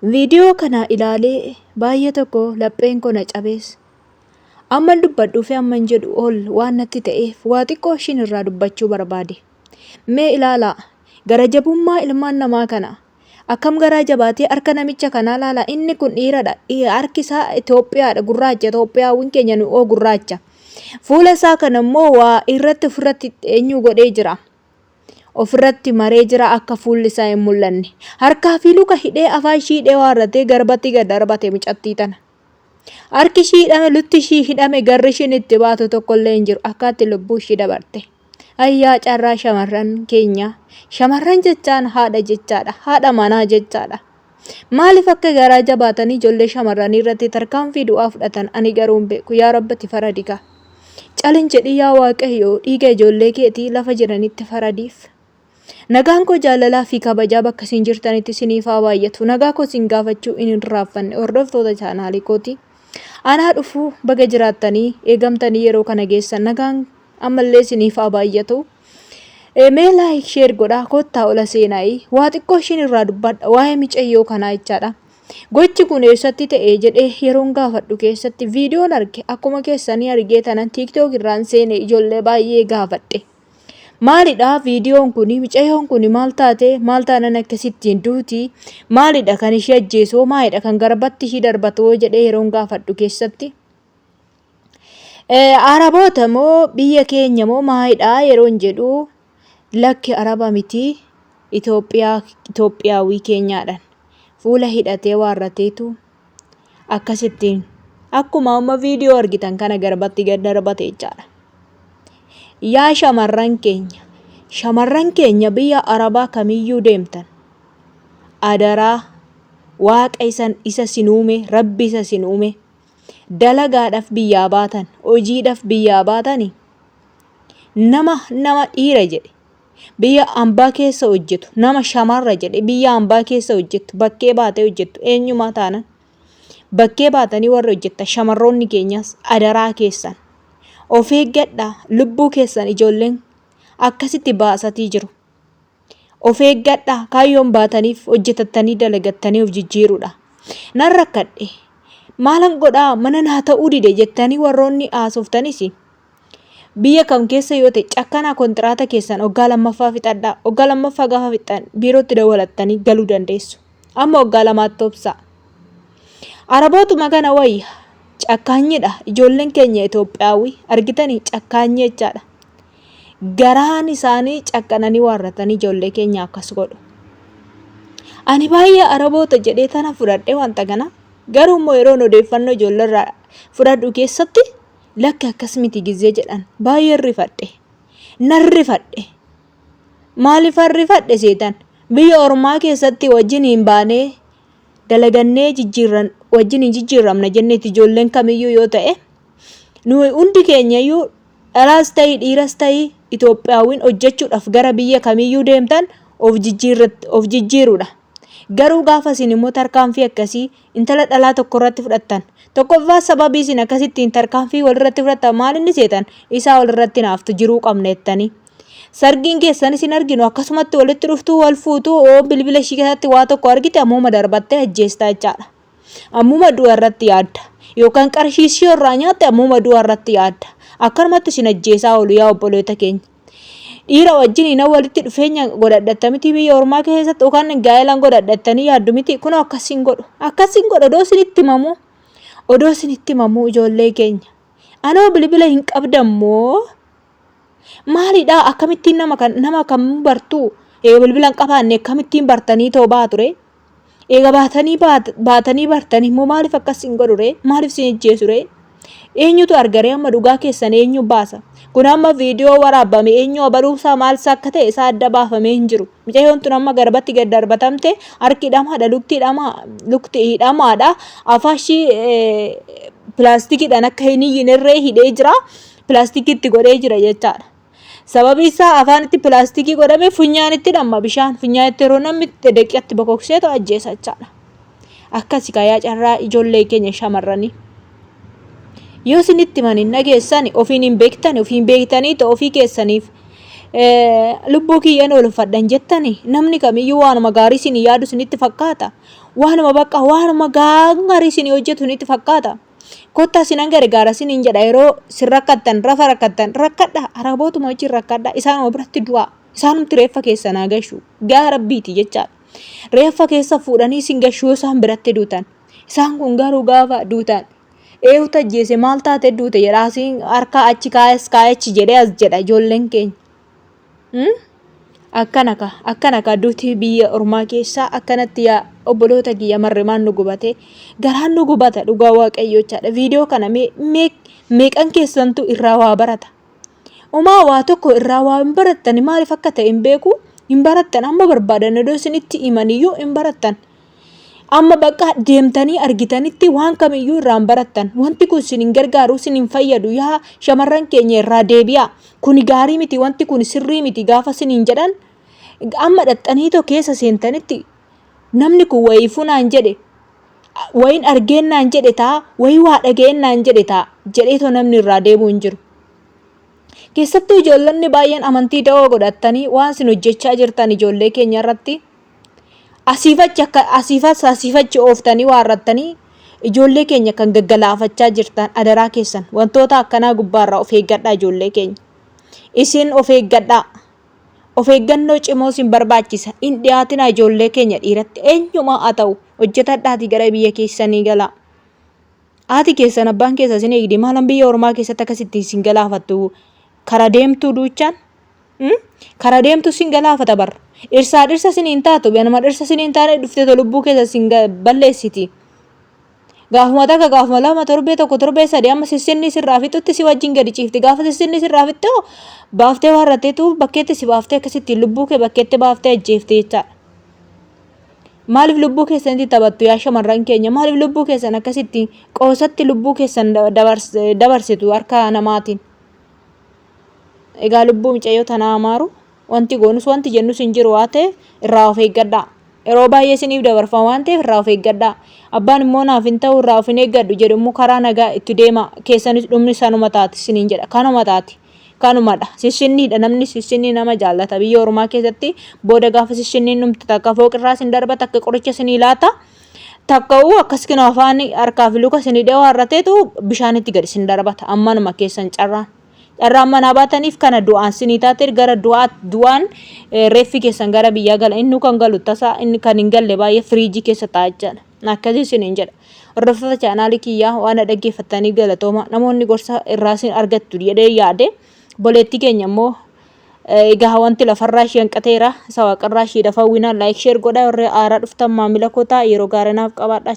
Viidiyoo kana ilaalee baay'ee tokko lapheen koo na cabees. Amman dubbadhuu fi amman jedhu ol waan natti ta'eef waa xiqqoo ishiin irraa dubbachuu barbaade. Mee ilaalaa gara jabummaa ilmaan namaa kana. Akkam garaa jabaatee harka namicha kanaa laalaa inni kun dhiiradha. Harki isaa Itoophiyaadha gurraacha Itoophiyaawwiin keenya nu oo gurraacha. Fuula isaa kana immoo waa irratti ofirratti eenyu godhee jira. Ofirratti maree jira akka fuulli isaa hin mul'anne. Harkaa fi luka hidhee afaan ishii hidhee waarratee garbatti gad darbate mucattii tana. Harki ishii hidhame, lutti ishii hidhame, garri ishiin itti baatu tokkollee hin jiru. Akkaatti lubbuu ishii dabarte. Ayyaa carraa shamarran keenyaa. Shamarran jechaan haadha jechaadha. Haadha manaa jechaadha. Maaliif akka garaa jabaatanii ijoollee shamarranii irratti tarkaanfii du'aa fudhatan ani garuu hin beeku. Yaa Rabbi ati faradi kaa. Calin jedhii yaa Waaqayyo dhiiga ijoollee keetii lafa jiranitti faradiif. Nagaan koo jaalalaa fi kabajaa bakka isin jirtanitti isiniif haa baay'atu. Nagaa koo isin gaafachuu hin irraanfanne hordoftoota chaanaalii kooti. Anaa dhufuu baga jiraattanii eegamtanii yeroo kana geessan nagaan ammallee isiniif haa baay'atu. Mee like share godhaa kottaa ola seenaayi waa xiqqoo ishiin irraa dubbadha waa'ee micayyoo kanaa jechaadha. Gochi kun eessatti ta'e jedhee yeroon gaafadhu keessatti viidiyoon arge akkuma keessanii argee tanan TikTok irraan seene ijoollee baay'ee gaafadhe. Maalidha viidiyoon kun micayyoon kun maal taate maal taanan akkasittiin duuti maalidha kan ishee ajjeesoo maalidha kan garbatti ishii darbatoo jedhee yeroon gaafadhu keessatti. Araboota moo biyya keenya moo maalidha yeroon jedhu lakki araba miti Itoophiyaa Itoophiyaawii keenyaadhaan fuula hidhatee waarrateetu akkasittiin akkuma amma viidiyoo argitan kana garbatti gad darbate jechaadha. Yaa shamarran keenya shamarran keenya biyya arabaa kamiyyuu deemtan adaraa waaqa isan isa sin uume rabbi isa sin uume dalagaadhaf biyyaa baatan hojiidhaf biyyaa baatani nama nama dhiira jedhe biyya ambaa keessa hojjetu nama shamarra jedhe biyya ambaa keessa hojjettu bakkee baatee hojjettu eenyumaa taanan bakkee baatanii warri hojjettan shamarroonni keenyas adaraa keessan of eeggadhaa lubbuu keessan ijoolleen akkasitti baasatii jiru. Of eeggadhaa kaayyoon baataniif hojjetattanii dalagattanii of jijjiiruudha. Nan rakkadhe maalan godhaa mana naa ta'uu dide jettanii warroonni haasoftanis biyya kam keessa yoo ta'e cakkanaa kontiraata keessan waggaa lammaffaa fixadhaa. Waggaa lammaffaa gaafa fixxan biirootti dawwalattanii galuu dandeessu. Amma waggaa lamaatti obsaa. Arabootuma kana wayya cakkaanyidha. Ijoolleen keenya Itoophiyaawii argitanii cakkaanyii jechaadha. Garaan isaanii cakkananii waarratanii ijoollee keenya akkas godhu. Ani baay'ee Araboota jedhee tana fudhadhe wanta kana. Garuu immoo yeroon odeeffannoo ijoollee irraa fudhadhu keessatti lakki akkas miti gizee jedhan baay'een rifadhe. Nan rifadhe. Maaliifan rifadhe seetan? Biyya ormaa keessatti wajjin hin baanee dalagannee jijjiirran wajjin hin jijjiirramna jenneeti ijoolleen kamiyyuu yoo ta'e nuyi hundi keenyayyuu dhalaas ta'ii dhiiras ta'ii Itoophiyaawwiin hojjechuudhaaf gara biyya kamiyyuu deemtan of jijjiirrat of jijjiirudha. Garuu gaafa isin immoo tarkaanfii akkasii intala dhalaa tokko irratti fudhattan tokkoffaa sababii isin akkasittiin tarkaanfii walirratti fudhattan maal inni seetan isaa walirratti naaftu jiruu qabna jettanii. Sargiin keessan isin arginu akkasumatti walitti dhuftuu wal fuutuu oo bilbila ishii keessatti waa tokko argite ammuma darbattee ajjeestaa jechaadha. Ammuma du'a irratti yaadda. Yookaan qarshii ishii irraa nyaatte ammuma du'a irratti yaadda. Akkanumatti isin ajjeesaa oolu yaa obboloota keenya. Dhiira wajjin hin walitti dhufeenya godhadhatta miti biyya ormaa keessatti yookaan gaa'elaan godhadhattanii yaaddu miti kunoo akkasiin godhu. Akkasiin godhu odoo isinitti himamu odoo isinitti himamu ijoollee keenya. Anoo bilbila hin qabdan moo maalidhaa akkamittiin nama kan nama kam bartuu eega bilbila hin qabaanne akkamittiin bartanii too baatu ree? Eega baatanii baatanii bartanii immoo maaliif akkas sin godhu ree? Maaliif sin ijjeesu ree? Eenyutu arga ree amma dhugaa keessan eenyu baasa? Kun amma viidiyoo waraabame eenyu abaluusaa maalsaa akka ta'e isaa adda baafamee hin jiru. Mucayyoon tun amma garbatti gad darbatamte harki hidhamaadha lukti hidhama lukti hidhamaadha afaashii pilaastikiidhaan akka hin iyyinerree hidhee jira. Pilaastikii itti godhee jira jechaadha. Sababi isaa afaanitti pilaastikii godhame funyaanitti dhamma bishaan funyaanitti yeroo namni daqiiqatti bokokseetu ajjeesa jechaadha. Akkasi kaa carraa ijoollee keenya shamarranii. Yoo isinitti himan hin dhageessani ofiin hin beektani ofiin beektanii ta'u ofii keessaniif lubbuu kiyyan oolfadhan jettani namni kamiyyuu waanuma gaarii isin yaadu isinitti fakkaata. Waanuma bakka waanuma gaarii isinii hojjetu nitti fakkaata. Kottaa isinan gargaara isiniin jedha yeroo sin rakkattan rafa rakkattan rakkadha arabootuma wajjin rakkadha isaanuma biratti du'aa isaanumti reeffa keessan haa gashu gaa rabbiiti jechaadha. Reeffa keessa fuudhanii isin gashu yoo isaan biratti duutan. Isaan kun garuu gaafa duutan eenyutu ajjeese maal taate duute jedha asiin harka achi kaayes kaayachi jedhee as jedha ijoolleen keenya. Akkana ka akkana ka duuti biyya ormaa keessaa akkanatti yaa obboloota kiyya marrimaan nu gubate garaan nu gubata dhugaa waaqayyoo jechaadha. Viidiyoo kana mee mee meeqan keessantu irraa waa barata. Umaa waa tokko irraa waa hin barattan maaliif akka ta'e hin beeku hin barattan amma barbaadan odoo isinitti himaniyyuu hin barattan. Amma bakka deemtanii argitanitti waan kamiyyuu irraa hin barattan. Wanti kun isin hin gargaaru, isin hin fayyadu. Yaa shamarran keenya irraa deebi'aa. Kuni gaarii miti, wanti kun sirrii miti gaafa isiniin jedhan amma dhaxxaniitoo keessa seentanitti namni kun wayiifuu naan jedhe, wayiin argeen naan jedhe ta'a, wayii waa dhaga'een naan jedhe ta'a jedheetoo namni irraa deebi'u hin jiru. Keessattuu ijoollonni baay'een amantii da'oo godhattanii waan isin hojjechaa jirtan ijoollee keenya irratti Asiif achi akka asiif as asiif achi ooftanii waarrattanii ijoollee keenya kan gaggalaafachaa jirtan adaraa keessan wantoota akkanaa gubbaarraa of eeggadhaa ijoollee keenya. Isin of eeggadhaa. Of eeggannoo cimoo isin barbaachisa. Hin dhiyaatinaa ijoollee keenya dhiiratti eenyumaa haa ta'u hojjetadhaatii gara biyya keessanii galaa. Haati keessan abbaan keessan isin eegdi maalan biyya ormaa keessatti akkasitti isin galaafattu kara deemtuu duuchaan. Kara deemtu sin galaafata bar. Dhirsaa dhirsa sin hin taatu nama dhirsa sin hin taane dhuftee lubbuu keessa sin balleessiti. Gaafuma takka gaafuma lama torbee tokko torbee sadi amma sissinni sirraa fixutti si wajjin gadi ciifti. Gaafa sissinni sirraa fixxu baaftee waarratteetu bakkeetti si baaftee akkasitti lubbuu kee bakkeetti baaftee ajjeefte jechaadha. Maaliif lubbuu keessanitti taphattu yaa shamarran keenya? Maaliif lubbuu keessan akkasitti qoosatti lubbuu keessan dabarsitu harka namaatiin? Egaa lubbuu micayyoo tanaa amaaru wanti goonus wanti jennus hin jiru waan ta'eef irraa of eeggadhaa. Yeroo baay'ee isiniif dabarfama waan ta'eef irraa of eeggadhaa. Abbaan immoo naaf hin ta'u irraa of hin eeggadhu jedhu immoo karaa nagaa itti deema keessanis dhumni sanuma taati isiniin jedha. Kanuma taati. Kanumadha. Sissinniidha namni sissinnii nama jaallata. Biyya ormaa keessatti booda gaafa sissinniin dhumte takka fooqirraa isin darba takka qoricha isinii laata. Takka uu akkas kinoo afaan harkaa fi luka isinii dhawaa irrateetu bishaanitti gad isin darbata. Ammanuma keessan carraan. Carraan manaa baataniif kana du'aan sinii taate gara du'aa du'aan reeffi keessan gara biyyaa gala. Inni kan galu tasaa inni kan hin galle baay'ee firiijii keessa ta'a jechaadha. Akkasii isiniin jedha. Hordoftoota chaanaalii kiyyaa waan na dhaggeeffattaniif galatooma. Namoonni gorsa irraa isin argattu jedhee yaade. Boleettii keenya immoo egaa wanti lafarraa ishee hanqateera. Isa waaqarraa ishee lafa hawwinaa like share godhaa warri haaraa dhuftan maamila koo ta'a yeroo gaarii naaf qabaadhaa.